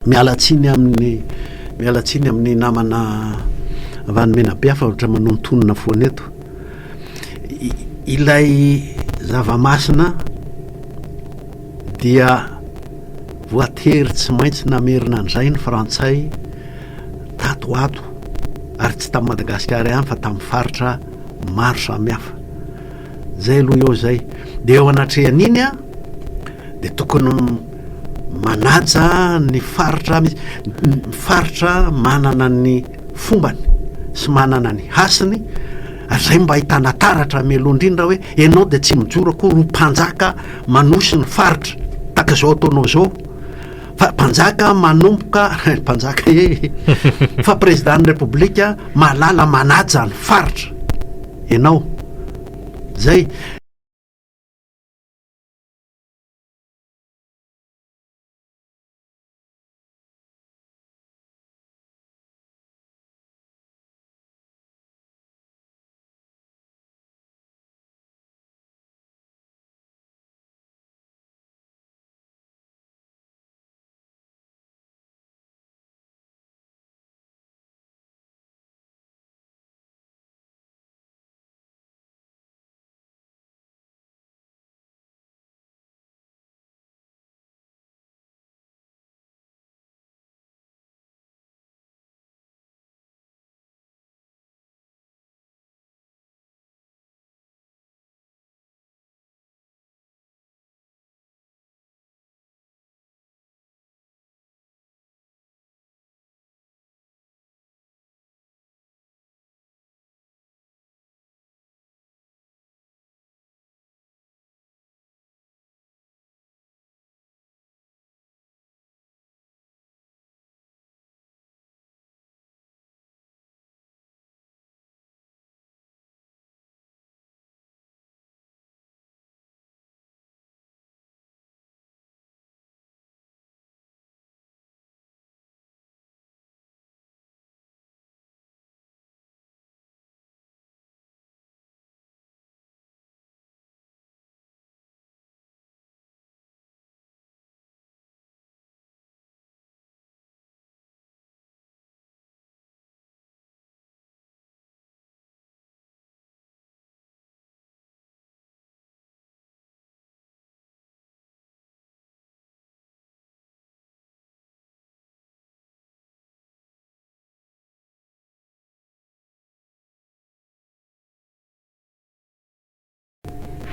Miala tsiny amin'ny miala tsiny amin'ny namana avy any Menabe aho fa ohatra manonontonona foana eto. Ilay zava-masina dia voatery tsy maintsy namerina an'izay ny frantsay tato ho ato ary tsy tamin'i Madagasikara ihany fa tamin'ny faritra maro samihafa. Zay aloha eo zay. Dia eo anatrehan'iny an, dia tokony manaja ny faritra misy, ny faritra manana ny fombany sy manana ny hasiny, ary zay mba ahitana taratra mialoha indrindra hoe ianao dia tsy mijoro akory ho mpanjaka manosy ny faritra tahaka izao ataonao izao, fa mpanjaka manomboka, mpanjaka e, fa président ny repoblika mahalala manaja ny faritra ianao, zay.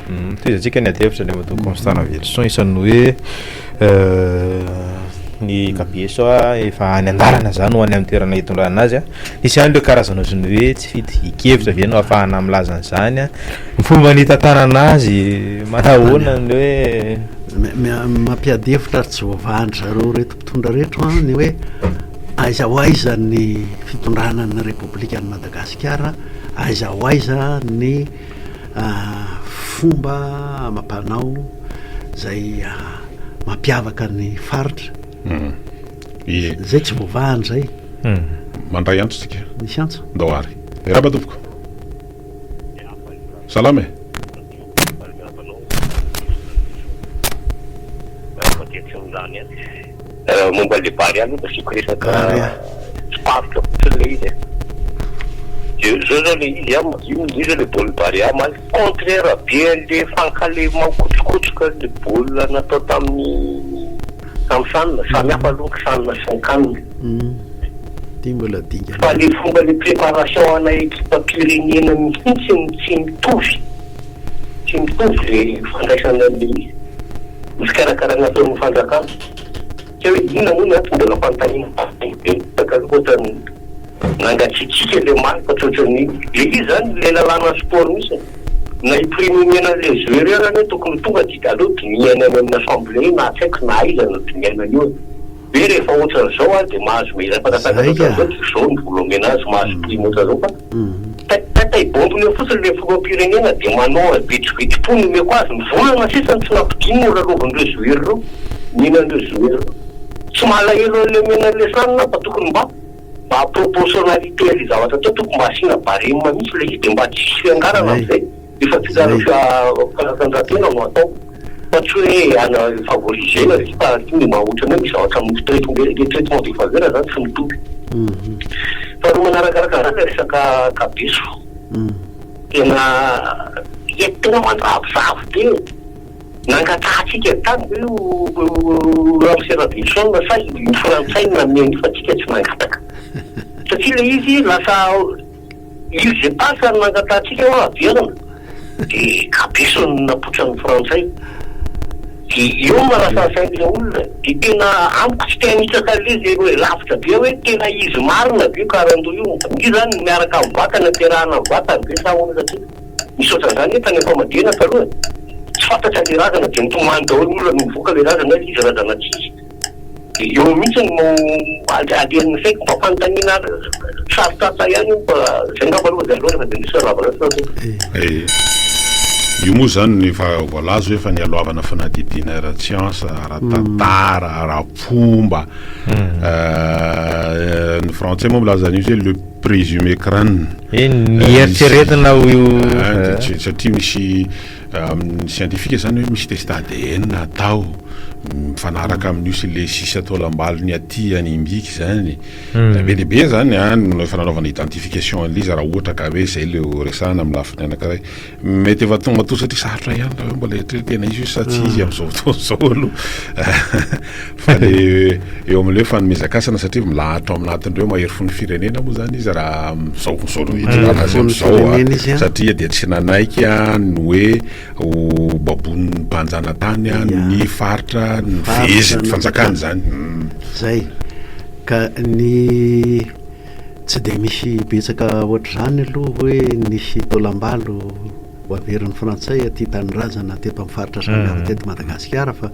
Tohizantsika ny adihevitra Andriamatoa Constant Raveloson isan'ny hoe ny Kabeso efa any an-dalana zany ho any amin'ny toerana hitondrana azy. Nisy ihany ireo karazana ohatran'ny hoe tsy fidi-kevitra ve no ahafahana milaza an'izany. Ny fomba nitantanana azy manahoana ny hoe. Mampiady hevitra ary tsy voavahan-dry zareo ireto mpitondra ireto an, ny hoe aiza ho aiza ny fitondrana ny Repoblikan'i Madagasikara, aiza ho aiza ny fomba amam-panao izay mampiavaka ny faritra. Ie. Izay tsy voavahana izay. Mandray antso tsika. Misy antso? Ndao ary. Miarahaba tompoko. Salama e. Momba le Barea aloha dia asiako resaka tsiparitra fotsiny le izy e. Dia zao zao le izy an, io io zao le baolina Barea omaly, contraire be an'le fankalema kotrokotroka le baolina natao tamin'ny tamin'ny CHAN, samy hafa aloha ny CHAN sy ny CAN. Ity mbola dingana. Fa le fomba le préparation ana ekipam-pirenena mihitsy no tsy mitovy. Tsy mitovy le fandraisana an'le izy, ny fikarakarana ataon'ny fanjakana. Tsy hay hoe inona moa ny antony mbola fanontaniana be betsaka aloha ohatran'ny nangatsiatsiaka le omaly fa tsy ohatran'ny le izy zany le lalàna sport mihitsy na io prime omena an'le joueur io ary anie tokony ho tonga dia aleo dinihana any amin'ny assemblée na tsy haiko na aiza no dinihana an'io e. Hoe rehefa ohatran'izao ary dia mahazo miezaka Zay ohatran'izao ka. dia izao ny vola omena azy mahazo prime ohatran'izao fa Tay bombina eo fotsiny le filoham-pirenena dia manao azy vetivety-po ny omeko azy, ny volana sisa no tsy nampidininy ho lalaovin'ireo joueurs ireo, omena an'ireo joueurs ireo. Tsy malahelo an'ilay omena an'ilay sanina aho fa tokony mba mba proportionnalité an'ilay zavatra atao tokony mba asiana barème mihitsy ilay izy dia mba tsy hisy fiangarana amin'izay, efa tsy fanatanjahantena no atao. Fa tsy hoe ana favoriser-na izy fa tonga mba ohatran'ny hoe misy zavatra mi-traitement le traitement de faveur zany tsy mitovy. Faharoa manarakaraka an'izany ilay resaka kabeso. Tena ie tena manjavozavo be e. Nangatahantsika tany ve io Ramose Raveloson sa ny frantsay no nanome an'io fa tsika tsy nangataka. Satria ilay izy lasa Îles Éparses no nangatahantsika hoa averina dia kabeso no napotran'ny frantsay. Dia eo no mahalasa sain'ilay olona. Dia tena amiko tsy te hanitsaka an'ilay izy hoe lavitra be hoe tena izy marina ve io karandoha io. Io izany miaraka amin'ny vatany ampiarahana amin'ny vatany ve sa ahoana satria misy ohatran'izany anie tany am-pamadihana taloha e. Tsy fantatra ilay razana dia mitomany daholo ny olona no mivoaka ilay razana hoe izy razana tsy izy. Dia eo mihitsy no alehan'ny saiko mba fanontaniana sarotsarotra ihany io fa zay ngamba aloha zay aloha fa dia misy lava loatra zao. Eh. Io moa zany efa voalaza hoe efa nialohavana fanadihadiana ara-tsiansa, ara-tantara, ara-pomba. Ny frantsay moa milaza an'io hoe le présumé crâne. Eny, ny eritreretina ho io. Satria misy Amin'ny siantifika izany hoe misy test ADN atao mifanaraka amin'io sy le sisa taolam-balony aty any Imbiky izany. Be dia be izany an, no efa nanaovana identification an'ilay izy raha ohatra ka hoe izay ilay ho resahana amin'ny lafiny anankiray. Mety efa tonga toa satria sarotra ihany raha hoe mbola eritreretina izy io sa tsy izy amin'izao fotoana izao aloha. Fa le eo amin'ilay hoe fanomezan-kasina satria milahatra ao anatin'ireo mahery fon'ny firenena moa izany izy raha amin'izao izao no hitondrana azy amin'izao a, satria dia tsy nanaiky ny hoe ho baboin'ny mpanjanatany ny faritra nifeheziny fanjakana izany. Zay ka ny tsy dia misy betsaka ohatr'izany aloha hoe nisy taolam-balo ho averin'ny frantsay aty tanindrazana teto amin'ny faritra samihafa teto Madagasikara fa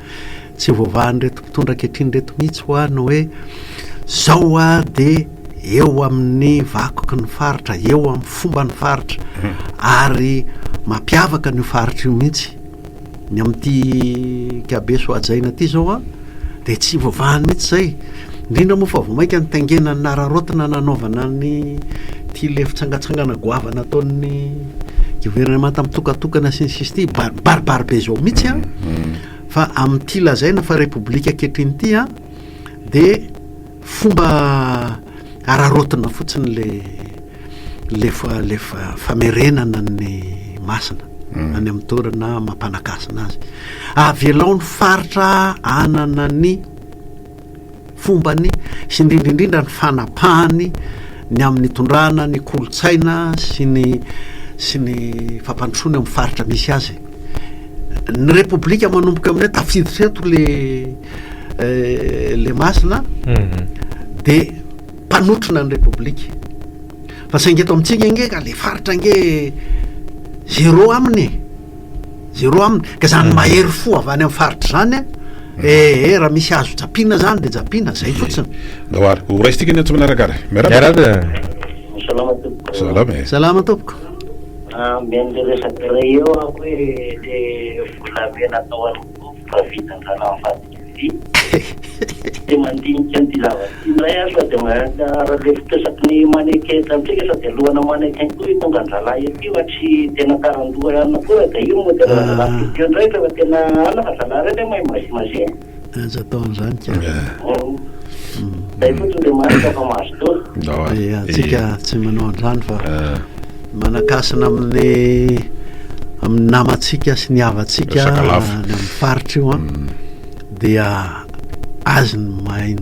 Tsy voavahan'ireto mpitondra ankehitriny ireto mihitsy hoa ny hoe zao hoa dia eo amin'ny vakoky ny faritra, eo amin'ny fomban'ny faritra ary mampiavaka an'io faritra io mihitsy. Ny amin'ity Kabeso hajaina ity zao an, dia tsy voavahany mihitsy izay. Indrindra moa fa vao mainka nitaingenana nararaotina nanaovana ny ity le fitsangantsangana goavana ataon'ny governemanta mitokatokana sy ny sisa ity, mibaribary be zao mihitsy an. Fa amin'ity lazaina fa repoblika ankehitriny ity an, dia fomba araraotina fotsiny le le le famerenana ny masina any amin'ny toerana mampanankasina azy. Avelao ny faritra hanana ny fombany sy indrindra indrindra ny fanapahany ny amin'ny hitondrana ny kolontsaina sy ny sy ny fampandrosoana eo amin'ny faritra misy azy. Ny repoblika manomboka amin'ny hoe tafiditra eto le eh, le masina mhm. de mpanotrona ny repoblika fa saingy eto amintsika nge ka le faritra nge zéro aminy e. Zéro aminy. Ka zany mahery fo avy any amin'ny faritra zany an, eh eh raha misy azo japiana zany de japiana, zay fotsiny. Ndao ary, ho raisintsika ny antso manaraka ary. Miarahaba. Miarahaba. Salama tompoko. Salama e. Salama tompoko. Ah, mihaino le resaka iray eo aho hoe le volamena atao any Gouffre vidin-drano mivadika vy. Dia mandinika an'ity zavatra ity indray aho sao dia raha le fitosaky ny mannequin eto amintsika sao dia lohana mannequin koa io tonga an-drahalahy ety io fa tsy tena karandoha ihany akory dia io modèle zalahy fito io indray fa efa tena anona fa zalahy ireny mahay magie magie. Aza atao an'izany ka. Zay fotsiny dia marika fa mazotoa. Dia antsika tsy manao an'izany fa manakasina amin'ny amin'ny namantsika sy ny havantsika any amin'ny faritra io an. Dia azy ny mahay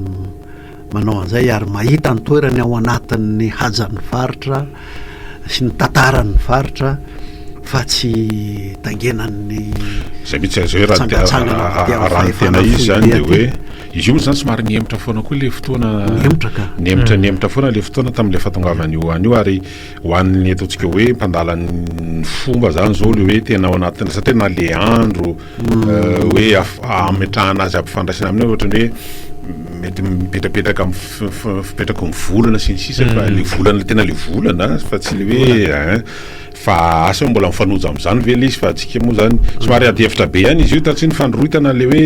manao an'izay ary mahita ny toerany ao anatin'ny hajan'ny faritra sy ny tantaran'ny faritra fa tsy taingenan'ny Zay mihitsy aza hoe raha tsangantsangana avy aty amin'ny raha ny tena fahefana izy zany foibe dia aty. hoe izy io moa zany somary nihemotra foana koa le fotoana Nihemotra ka. nihemotra nihemotra foana le fotoana tamin'le fahatongavan'io any io ary ho an'ny ataontsika hoe mpandala ny fomba zany zao le hoe tena ao anatin'ny satria na le andro hoe ametrahana azy ampifandraisana aminy hoe ohatran'ny hoe mety mipetrapetraka amin'ny fipetraky ny volana sy ny sisa fa le volana tena le volana fa tsy le hoe hein fa asa hoe mbola mifanojo amin'izany ve le izy fa antsika moa zany somary ady hevitra be ihany izy io satria ny fandroritana le hoe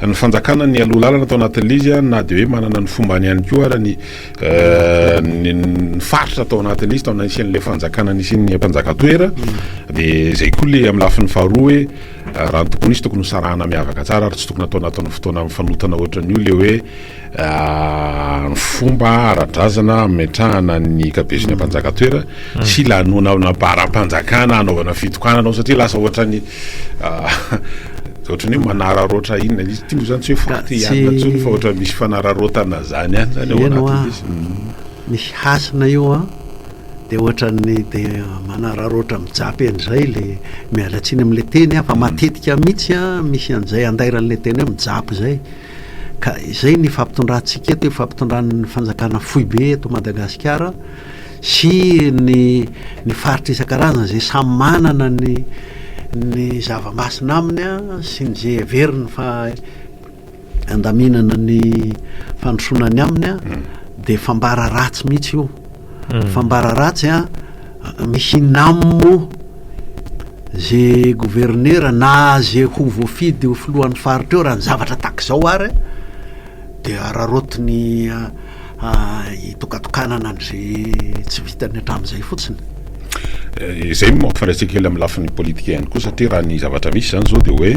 ny fanjakana ny aloha lalana tao anatin'le izy na de hoe manana ny fombany ihany koa ara ny ny faritra tao anatin'le izy tao nisian'le fanjakana nisian'ny mpanjaka toera de zay koa le amin'ny lafiny faharoa hoe. Raha ny tokony hisy tokony ho sarahana miavaka tsara ary tsy tokony atao anatin'ny fotoana mifanotana ohatran'io le hoe ny fomba ara-drazana ametrahana ny kabeson'ny ampanjaka toera sy lanonana bara-panjakana hanaovana fitokanana ao satria lasa ohatran'ny ohatran'ny hoe manararaotra inona izy ity moa zany tsy hoe faty ihany intsony fa ohatran'ny misy fanararaotana zany ihany zany ao anatin'izy. Misy hasina io an. Dia ohatran'ny dia manararaotra mijapy an'izay le, miala tsiny amin'ilay teny aho fa matetika mihitsy an misy an'izay andairan'ilay teny hoe mijapy izay. Ka izay ny fampitondrantsika eto, fampitondran'ny fanjakana foibe eto Madagasikara sy ny ny faritra isan-karazany izay samy manana ny ny zava-masina aminy an sy ny izay heveriny fa andaminana ny fandrosoana ny aminy a de fambara ratsy mihitsy io fambara ratsy a misy inamo ze gouverneur na ze ho voafidy ho filohan'ny faritra eo raha ny zavatra tahak'izao ary de araraotiny hitokatokanana an'izay tsy vitany hatramin'izay fotsiny. Izay no mampifandraisana kely amin'ny lafiny politika ihany koa satria raha ny zavatra misy izany izao dia hoe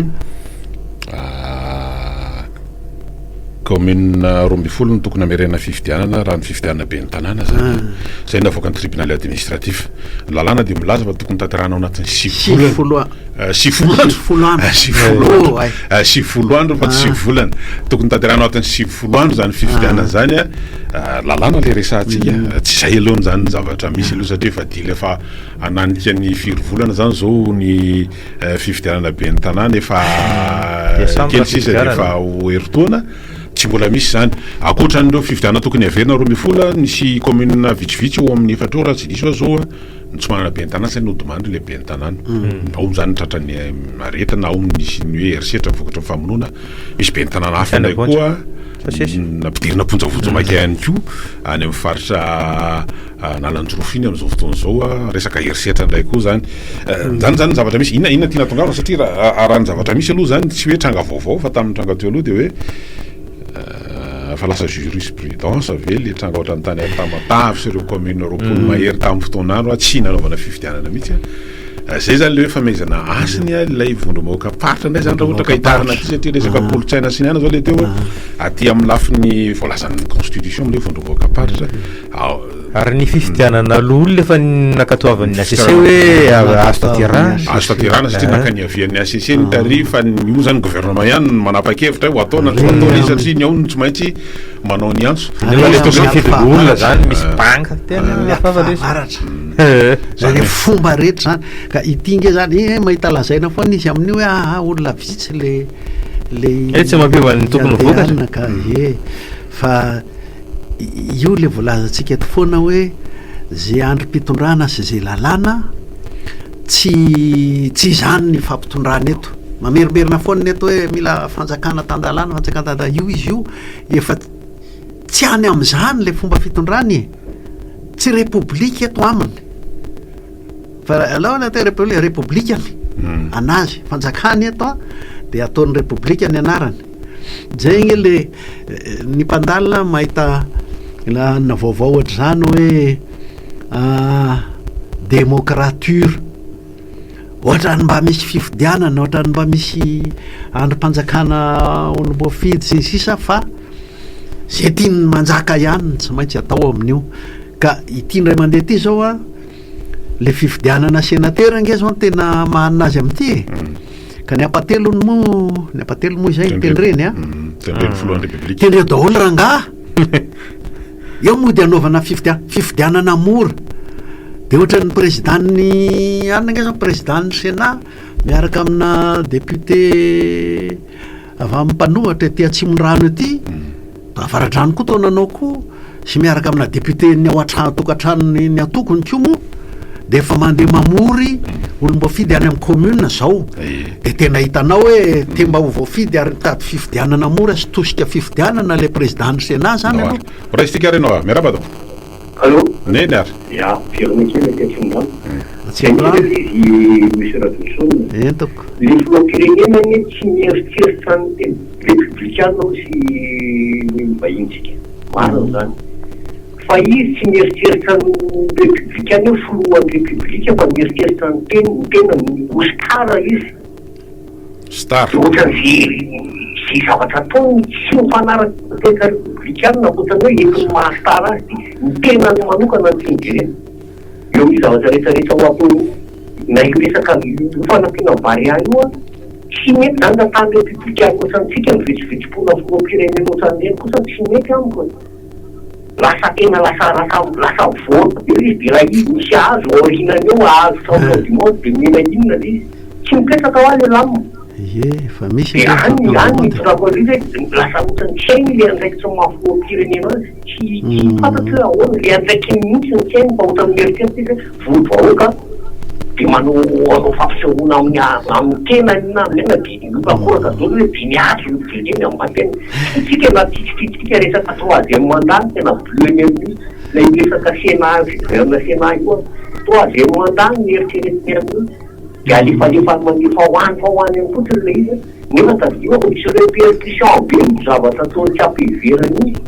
commune 12 no tokony hamerenana fifidianana raha ny fifidianana ben'ny tanàna izany. Izay no navoakan'ny tribunaly administratif. Ny lalàna dia milaza fa tokony tanterahina ao anatin'ny sivy volana. 90 andro. 90 andro. 90 andro. 90 andro fa tsy sivy volana. Tokony tanterahina ao anatin'ny 90 andro izany fifidianana izany a. Lalàna ilay resahantsika. Tsy izay aloha izany ny zavatra misy aloha satria efa dila efa hananika ny firy volana izany izao ny fifidianana ben'ny tanàna efa kely sisa dia efa ho herintaona. Tsy mbola misy izany. Ankoatra an'ireo fifidianana tokony haverina 12, nisy commune vitsivitsy eo amin'ny efatra eo raha tsy diso aho izao. Ny tsy manana ben'ny tanàna zany nodimandry ilay ben'ny tanàna. Ao zany ny tratran'ny aretina, ao ny nisy ny hoe herisetra vokatry ny famonoana. Misy ben'ny tanàna hafa indray koa nampidirina am-ponja vonjimaika ihany koa any amin'ny faritra Analanjirofo iny amin'izao fotoana izao. Resaka herisetra indray koa zany. Zany zany ny zavatra misy. Inona inona tiana hatongavana satria raha raha ny zavatra misy aloha zany tsy hoe tranga vaovao fa tamin'ny tranga teo aloha dia hoe Efa lasa jurisprudence ve le tranga ohatran'ny tany Tamatave sy ireo commune 20 mahery tamin'ny fotoan'andro tsy nanaovana fifidianana mihitsy a. Zay zany le hoe famehezana hasiny a ilay vondrom-bahoakam-paritra indray zany raha ohatra ka hitarina aty satria resaka kolontsaina sy ny anona zao le teo aty amin'ny lafiny voalazan'ny constitution amin'ilay vondrom-bahoakam-paritra. Ary ny fifidianana loholona efa nankatoavin'ny HCC hoe azo tanterahana. Azo tanterahana satria naka ny avian'ny HCC ny tary fa ny io zany gouvernement ihany no manapa-kevitra hoe ho atao na tsy ho atao ilay izy satria ny ao no tsy maintsy manao ny antso. Nefa ilay tokony hifidy loholona zany misy banga tena hafahafa lesy. Fahavaratra. Zany hoe fomba rehetra zany. Ka ity nge zany eh mahita lazaina foana izy amin'io hoe aa olona vitsy le le Eh tsy mampiova ny tokony ho vokatra. Ka eh fa Io le voalazantsika eto foana hoe ze andrim-pitondrana sy ze lalàna tsy tsy izany ny fampitondrana eto. Mamerimberina foana ny eto hoe mila fanjakana tan-dalàna, fanjakana tan-dalàna. Io izy io efa tsy any amin'izany le fomba fitondrana e. Tsy repoblika eto aminy. Fa alao ny atao hoe repoblikany anazy, fanjakana eto an, dia ataony repoblika ny anarany. Zay nge le ny mpandalina mahita na vaovao ohatr'izany hoe démocrature, ohatran'ny mba misy fifidianana, ohatran'ny mba misy andrim-panjakana olom-boafidy sy ny sisa fa zay tian'ny manjaka ihany no tsy maintsy atao amin'io. Ka ity indray mandeha ity zao an, Le fifidianana senatera ange zao no tena mahanina azy amin'ity e. Ka ny ampatelony moa, ny ampatelony moa izay tendreny a. Tendreny filohan'ny Repoblika. Tendreo daholo rangaha. Eo mody anaovana fifidia- fifidianana mora. De ohatran'ny président-n'ny anona ange zao président-n'ny Sénat miaraka amina député avy amin'ny mpanohatra ety Atsimondrano ety. Avaradrano koa toa nanao koa sy miaraka amina député ny ao an-trano tokantranony ny antokony koa moa dia efa mandeha mamory olom-boafidy any amin'ny commune zao dia tena hitanao hoe te mba ho voafidy ary mitady fifidianana mora sy tosika fifidianana ilay président ny Sénat zany aloha. Raisintsika ary ianao a! Miarahaba tompoko. Allô? Neny ary. Ya, miverina kely aty Atsimondrano. Atsimondrano. Zay kely aloha izy Monsieur Radoson. Entiko. Le filoham-pirenena anie tsy mieritreritra ny tena. Repoblikanina hozy ny vahinintsika. Marina izany. Fa izy tsy mieritreritra ny Repoblikanina hoe filohan'ny Repoblika fa mieritreritra ny tenany, ny tenany, ho star izy. Star. Dia ohatran'ny ze ze zavatra ataony tsy mifanaraka amin'ny toetra repoblikanina ankoatran'ny hoe entiny maha star azy dia ny tenany manokana no tiany jerena. Eo amin'io zavatra rehetra rehetra ho ataony io. Na io resaka io fanampiana ny Barea io an, tsy mety izany raha tany repoblikanina ohatrantsika mivetsovetso-pona filoham-pirenena ohatran'ireny kosa tsy mety amiko e. Lasa tena lasa lasa lasa voaka be ilay izy dia ilay izy misy hazo aorianany eo hahazo champion du monde dia omena inona ilay izy. Tsy mipetraka hoa le lam. Ie, efa misy Dia ange any champion du any ny monde e. itondrako azy io hoe lasa ohatran'ny tsy hainy ilay andraikitry ny maha filoham-pirenena azy. Tsy tsy fantatro hoe ahoana ilay andraikiny mihitsy no tsy hainy fa ohatran'ny mieritreritra izy hoe vory vahoaka dia manao manao fampisehoana amin'ny amin'ny tenany na amin'ny inona dia miorakoraka daholo hoe be mihaja io be iny amin'ny tena tiantsika na tsy tiantsika resaka troisième mandat no tena bleu ny amin'io na io resaka sénat fidirana sénat io aza troisième mandat no eritreretina amin'io dia alefalefany mandefa ho any fa ho any any fotsiny ilay izy nefa tadidio fa misy répercussion be io zavatra ataony tsy ampiheverana io.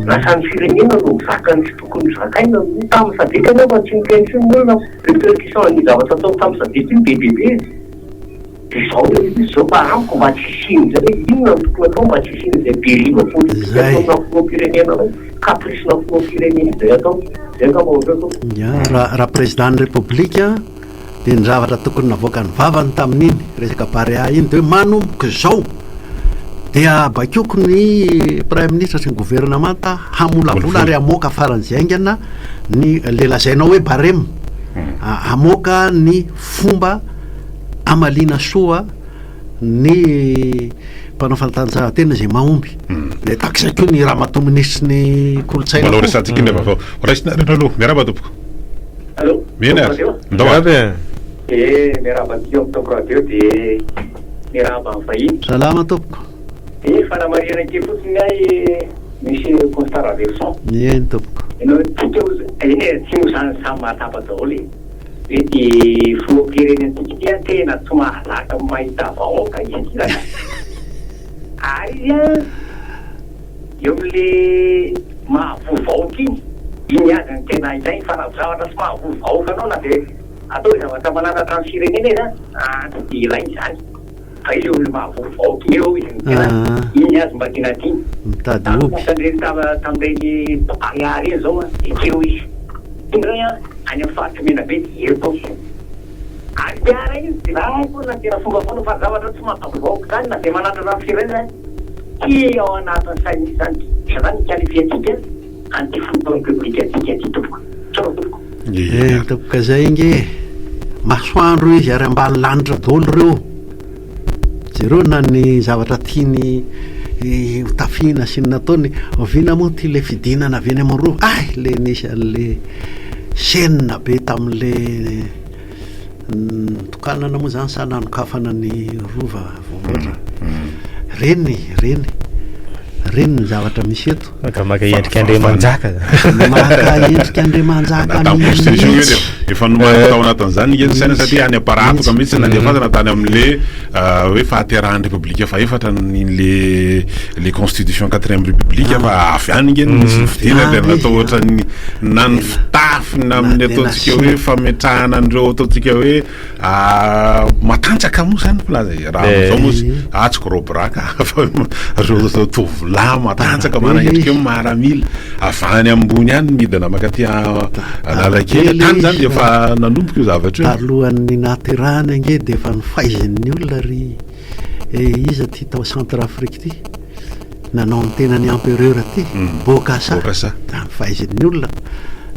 Lasa ny firenena no mizaka ny tsy tokony ho zakaina amin'io. Tamin'ny sadec anefa tsy niteny intsony ny olona fa répercussion an'io zavatra ataony tamin'ny sadec io be dia be e. Dia izao ilay izy izao fa amiko mba tsy hisian'izay hoe inona no tokony atao mba tsy hisian'izay dérive politique Izay. ataonà filoham-pirenena hoe caprice-na filoham-pirenena izay atao. Izay angamba ohatra hoe tompoko. Ya, raha raha président-n'ny République dia ny zavatra tokony navoakan'ny vavany tamin'iny resaka Barea iny dia hoe manomboka izao dia baikoiko ny praiminisitra sy ny governemanta hamolavola ary hamoaka faran'izay haingana ny le lazainao hoe barème hamoaka ny fomba hamaliana soa ny mpanao fanatanjahantena izay mahomby. Dia tahaka izay koa ny ramatoa minisitry ny kolontsaina Mbola koa. horesahantsika indray vaovao. Raisina aloha. Miarahaba tompoko. Allô, Mena Top Radio? Ndao ary. Miarahaba e. Eh, miarahaba antsika ao amin'ny Top Radio dia miarahaba ny vahiny. Salama tompoko. Eh, fanamarihana kely fotsiny ny ahy Monsieur Constant Raveloson. Eny tompoko. Ianao tsika ozy, eny e, tsy ho zany samy mahatsapa daholo e. Hoe ty filoham-pirenentsika ity an tena tsy mahazaka mahita vahoaka izy ity rangahy. Ary izy an eo amin'le mahavoa vahoaka iny, iny azy no tena ilainy fa raha zavatra tsy mahavoa vahoaka anao na dia atao hoe zavatra mananatra ny firenena izy an, ah tsy dia ilainy izany. Fa izy eo amin'le mahavoa vahoaka iny eo izy no tena, iny azy mba tena tiany. Mitady Tamin'ny hoby. ohatran'ireny tamin'ireny Barea ireny izao an, ekeo izy. Indray an, any amin'ny faritry Menabe dia eto izy. Ary mpiara iny dia zay foana no tena fomba fanao fa zavatra tsy mampavoaka izany na dia manandrana ny firenena tsy ao anatin'ny sainy mihitsy izany. Dia izany ny qualifier-ntsika an'ity filohan'ny Repoblika-ntsika ity tompoko. Misaotra tompoko. Eny tompoko zay ange e! Masoandro izy ary ambany lanitra daholo ireo. Jereo na ny zavatra tiany ho tafiana sy ny nataony. Oviana moa ity le fidinana avy eny amin'ny rova? Hay! Le nisy an'le chaîne be tamin'le nitokanana moa zany sa nanokafana ny rova voamboatra. Reny, reny, reny ny zavatra misy eto. Maka maka endrika Andriamanjaka zany. Maka endrika Andriamanjaka Natao constitution io mihitsy. dia efa nomanina tao anatin'izany nge ny saina satria any Amparahatoka mihitsy nandefasana tany amin'le hoe fahaterahan'ny Repoblika fahefatra ny le le constitution quatrième république fa avy any nge no nisy fidirana dia natao ohatran'ny na ny fitafy na amin'ny ataontsika hoe fametrahana an'ireo ataontsika hoe Matanjaka moa zany filaza e, raha amin'izao moa izy, ah tsy gros bras ka, fa reo zao tovolahy matanjaka manana endrika hoe maramila, avy any ambony any midina mankaty Analakely, tany zany dia efa nanomboka io zavatra io. Talohan'ny nahaterahany ange dia efa nofaizin'ny olona ry iza ty tao Centrafrique ty. nanao ny tenany empereur ty Bokassa Bokassa. Da faizin'ny olona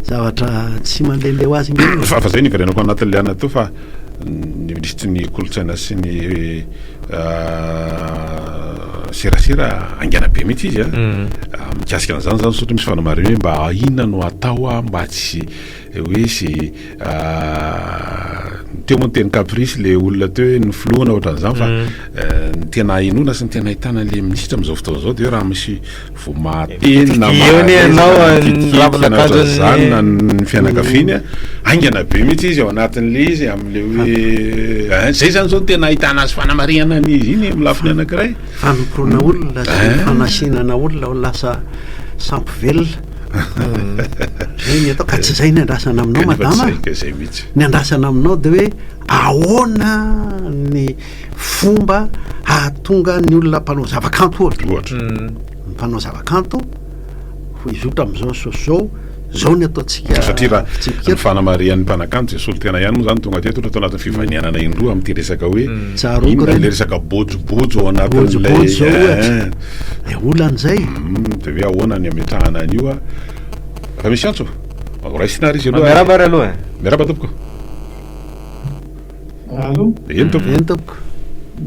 zavatra tsy mandehandeha ho azy nge io. Fa fa zay niverenako anatin'le ana teo fa ny minisitry ny kolontsaina sy ny serasera haingana be mihitsy izy a mikasika an'izany zany satria misy fanamarihana hoe mba inona no atao a mba tsy hoe sy teo moa ny teny caprice le olona teo hoe ny filoha na ohatran'izany fa ny tena ahenoana sy ny tena ahitana an'le minisitra amin'izao fotoana izao dia hoe raha misy vao mahateny na maharesaka na ny fianakaviany haingana be mihitsy izy ao anatin'le izy amin'le hoe zay zany zao no tena ahitana azy fanamarihana an'izy iny amin'ny lafiny anankiray. Fanompoana olona sy fanasinana olona ho lasa sampy velona. Zay ny atao ka tsy zay ny andrasana aminao madama. Ny andrasana aminao de hoe ahoana ny fomba. hahatonga ny olona mpanao zava-kanto ohatra. Ohatra. Ny mpanao zava-kanto ho hizotra amin'izao sy izao, izao ny ataontsika Satria raha fitsipika ny eto. fanamarihan'ny mpanakanto izay solontena ihany moa izany tonga teto ohatra tao anatin'ny fivahinianana indroa amin'ity resaka hoe Tsaroako inona ireny. ilay resaka bojobojo ao anatin'ilay Bojobojo izao ohatra. eh. Dia olana izay. Dia hoe ahoana ny ametrahana an'io a. Raha misy antso, raisina ary izy aloha. Miarahaba ary aloha e. Miarahaba tompoko. Allo. Eny tompoko. Eny tompoko.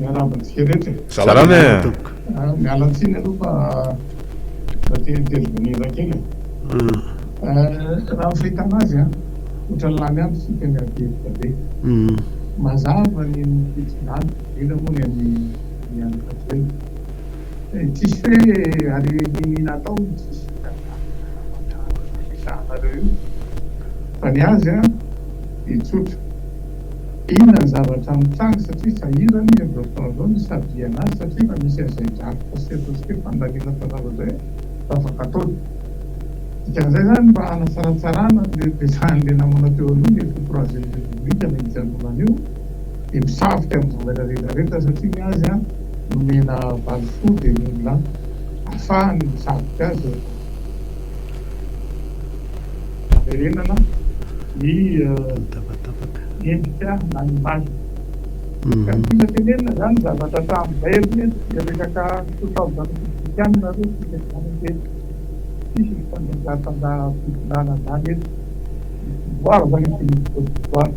Miarahaba antsika rehetra e. Salama e. Tompoko. Miala tsiny aloha fa mba te intervenir kely e. Raha ny fahitana azy an, ohatran'ny lany andro isika miady hevitra be. Mazava ny an'ny fitondrana, indrindra moa ny an'i ny an'i Rajoelina. Tsisy hoe ary niniana atao no tsisy resahanareo io fa ny azy an dia tsotra. Inona ny zavatra mitranga satria sahirana izy amin'izao fotoana izao ny hisavihana azy satria efa misy an'izay drafitra sy ataontsika hoe fandaniana fanava izay efa afaka ataony. Dikan'izay izany mba hanatsaratsarana an'ilay nipetrahan'ilay namana teo aloha ny efa troisième république na hijanonana io dia misavika amin'ny zavatra rehetra rehetra satria ny azy an nomena valisoa dia ny olona ahafahany misavika azy Famerenana ny endrika na ny image. Ka ny tiana tenenina izany zavatra hatramin'izay aloha eto dia resaka soatoavina repoblikanina aloha tsika izany ange. Tsisy ny fandanjatanjaham-pitondrana izany eto. Ny pouvoir izany tsy misy Côte d'Ivoire.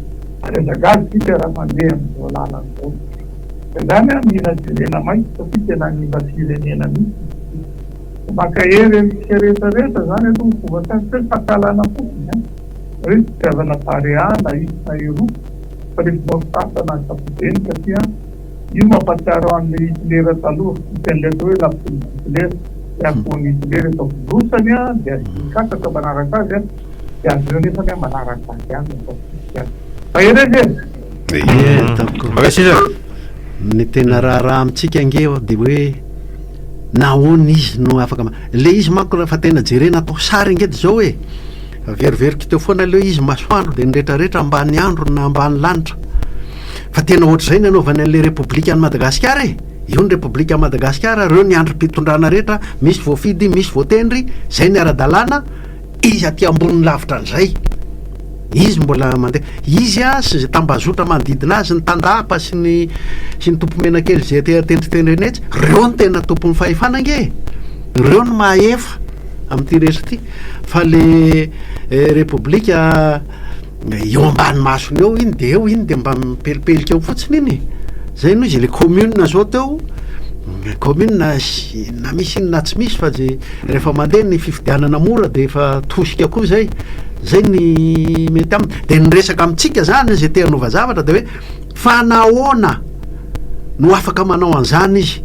Ary aza gaga isika raha mandeha amin'izao lalana izao. Ka izany an mila jerena maika satria tena hanimba firenena mihitsy izy ity. Mankahery antsika rehetra rehetra zany aloha ny fomba fiasa tsy hoe fankahalana fotsiny an, na hoe fitiavana Barea na itsy na eroa fa le fomba fiasa ankapobeny satria io mampatsiaro anle Hitler taloha, misy anle atao hoe la poule d'Hitler, le akohon'i Hitler efa borosany an de asiany katsaka manaraka azy an de avy eo nefany an manaraka azy ihany no atao fotsiny an. Mahereza e! Ie, tompoko. Mankasitraka. Ny tena raharaha amintsika ange dia hoe Nahoana izy no afaka ma- le izy manko rehefa tena jerena atao sary ange de zao e, averiveriko teo foana le hoe izy masoandro de ny retraretra ambany andro na ambany lanitra, fa tena ohatr'izay ny anaovany an'le repoblika an'i Madagasikara e, io ny repoblika Madagasikara, reo ny andrim-pitondrana rehetra, misy voafidy, misy voatendry, zay ny ara-dalàna, Izy aty amboniny lavitra an'izay. Izy mbola mandeha. Izy a sy izay tambazotra manodidina azy, ny tandapa sy ny sy ny tompomenakely izay aty an-tendrotendrony etsy, ireo no tena tompon'ny fahefana ange e. Ireo no mahefa amin'ity resaka ity. Fa le repoblika Eo ambany masony eo iny de eo iny de mba mipelipelika eo fotsiny iny e! Zay no izy, le commune zao teo, commune na misy iny na tsy misy fa ze rehefa mandeha ny fifidianana mora de efa tosika koa zay, zay ny mety aminy, de ny resaka amintsika zany zay te hanova zavatra de hoe fa nahoana no afaka manao an'zany izy,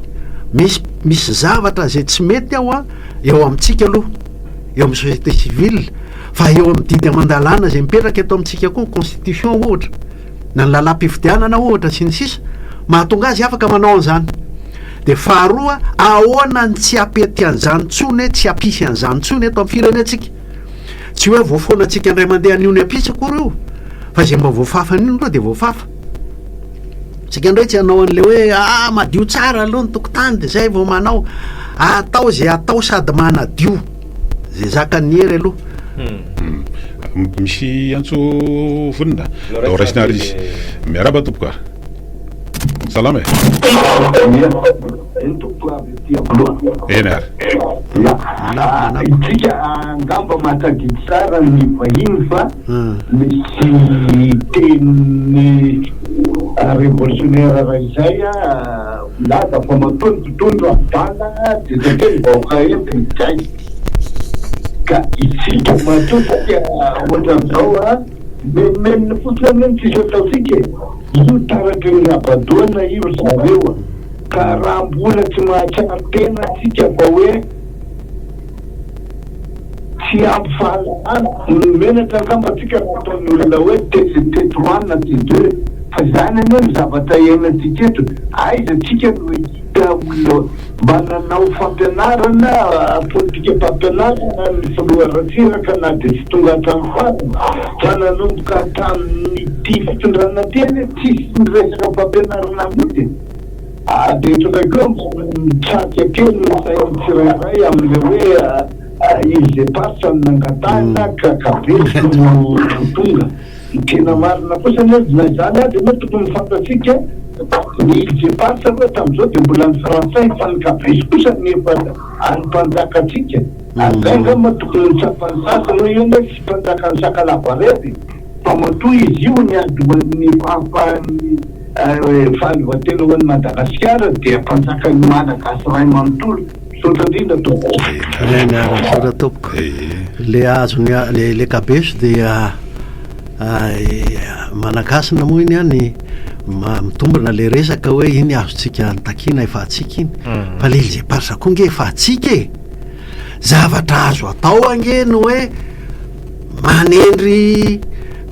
misy misy zavatra zay tsy mety ao an eo amintsika aloha, eo amin'ny société civile, Fa eo amin'ny didy aman-dalàna izay mipetraka eto amintsika koa, ny constitution ohatra, na ny lalàm-pifidianana ohatra sy ny sisa, mahatonga azy afaka manao an'izany. Dia faharoa, ahoana ny tsy hampety an'izany intsony, tsy hampisy an'izany intsony eto amin'ny firenentsika. Tsy hoe voafoanantsika indray mandeha an'io ny hampisy akory io, fa izay mba voafafa an'io aloha dia voafafa. Tsika indray tsy hanao an'ilay hoe ah madio tsara aloha ny tokotany dia izay vao manao. Atao izay atao sady manadio. Zay zakan'ny hery aloha. Misy antso vonona. Ndao raisina ary izy. Miarahaba tompoko a. Salama e. Eny tompoko avy aty Amboa. Eny ary. Ya. Isika angamba mahatadidy tsara ny vahiny fa misy teny révolutionnaire iray izay milaza fa matoa ny mpitondra adala dia satria ny vahoaka entiny izay. Ka isika matoa tsika ohatran'izao a, menomenona fotsiny anie ny tsisy ataontsika e! Io taratry ny habadoana io ry zareo a! Ka raha mbola tsy mahatsiaro tena tsika fa hoe tsy ampy fahalalana, menatra angamba tsika raha ataon'ny olona hoe T trois na T deux, fa izany anie no zavatra iainantsika eto, aiza tsika no hahita olona mba nanao fampianarana, politikam-pampianarana ny filoha Ratsiraka na dia tsy tonga hatramin'ny farany, fa nanomboka hatramin'ity fitondrana ity anie tsisy niresaka fampianarana mihitsy e! Dia tonga koa mba mitraka kely ny sain'ny tsirairay amin'ilay hoe îles éparses no nangatahina ka Kabesy no tonga. Ny tena marina kosa anefa na izany aza anie tokony fantatsika ny îles éparses aloha hatramin'izao dia mbola ny frantsay fa ny Kabesy kosa no efa an'ny mpanjakantsika. Ary izay angamba tokony ho tsapan'ny sasany hoe io anie tsy mpanjakan'ny Sakalava irery fa matoa izy io niady ho an'ny fahafahan'ny fahaleovantena ho an'i Madagasikara dia mpanjakan'ny Malagasy iray manontolo. Misaotra indrindra tompoko. Eny ary, misaotra tompoko. Le azony le le kabeso dia manankasina moa iny an, mitombina le resaka hoe iny azontsika notakiana efa antsika iny. Fa le îles éparses koa nge efa antsika e. Zavatra azo atao ange ny hoe manendry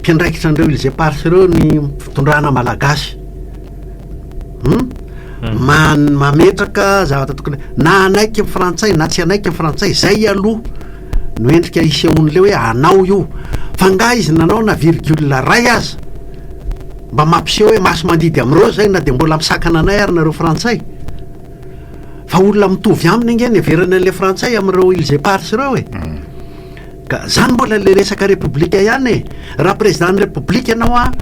mpiandraikitra an'ireo îles éparses ireo ny fitondrana malagasy. Hum? Man- mametraka zavatra tokony na hanaiky ny frantsay na tsy hanaiky ny frantsay, zay aloha no endrika isehoan'le hoe anao io. Fa angaha izy nanao na virgule ray aza mba mampiseho hoe maso mandidy amin'ireo zay na dia mbola misakana anay ary nareo frantsay. Fa olona mitovy aminy ange ny heverany an'le frantsay amin'ireo îles éparses ireo e. Ka zany mbola le resaka repoblika ihany e! Raha président ny repoblika ianao a,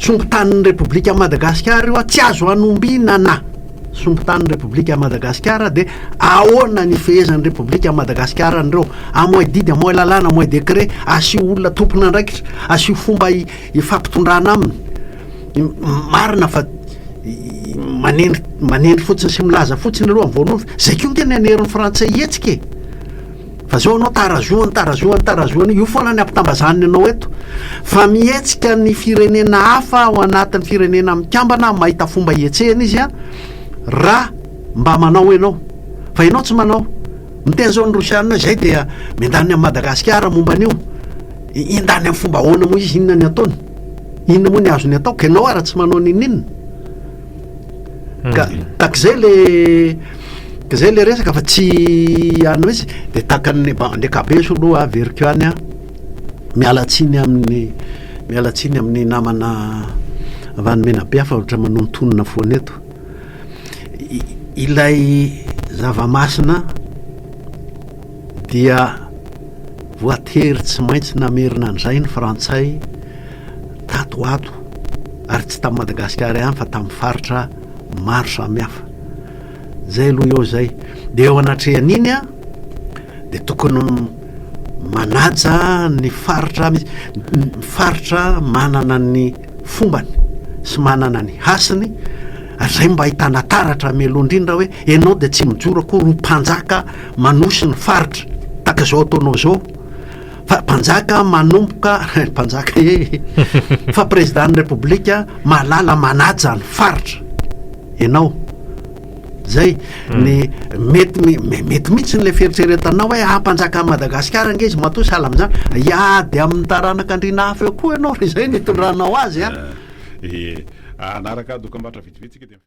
sombin-tanin'ny repoblika Madagasikara io a, tsy azo anombinana sombin-tanin'ny repoblika Madagasikara de ahoana ny ifehezan'ny repoblika Madagasikara an'ireo? Amoay didy, amoay lalàna, amoay décret, asio olona tompon'andraikitra, asio fomba ifampitondrana aminy. Marina fa manendry manendry fotsiny sy milaza fotsiny aloha amin'ny voalohany, zay koa nge ny hanerin'ny frantsay hihetsika e! Fa zao anao tarazoany tarazoany tarazoany io foana ny ampitambazaniny anao eto fa mihetsika ny firenena hafa ao anatin'ny firenena mikambana mahita fomba hihetsehana izy a raha mba manao ianao fa ianao tsy manao miteny zao ny rosianina zay dia miandany amin'i Madagasikara momba an'io hiandany amin'ny fomba ahoana moa izy inona ny ataony inona moa ny azony atao ka ianao ara tsy manao n'inon'inona Ka tak'izay le ka zay le resaka fa tsy any mihitsy de takan'ny ba le kabeso aloha averiko ihany an, miala tsiny amin'ny miala tsiny amin'ny namana avy any Menabe aho fa ohatra manonontonona foana eto, ilay zava-masina dia voatery tsy maintsy namerina an'izay ny frantsay tato ho ato ary tsy tamin'i Madagasikara ihany fa tamin'ny faritra maro samihafa. Zay aloha eo zay. Dia eo anatrehan'iny an, dia tokony manaja ny faritra misy, ny faritra manana ny fombany sy manana ny hasiny, ary zay mba ahitana taratra mialoha indrindra hoe ianao dia tsy mijoro akory ho mpanjaka manosy ny faritra tahaka izao ataonao izao. Fa mpanjaka manomboka mpanjaka ee fa président ny repoblika mahalala manaja ny faritra ianao zay ny mety mety mihitsy le fieritreretanao hoe ah mpanjaka an'i Madagasikara ange izy matoa sahala amin'izany hiady amin'ny taranaka andriana hafa eo koa ianao ry zay ny hitondranao azy a. Ee, hanaraka dokambarotra vitsivitsy tsika dia.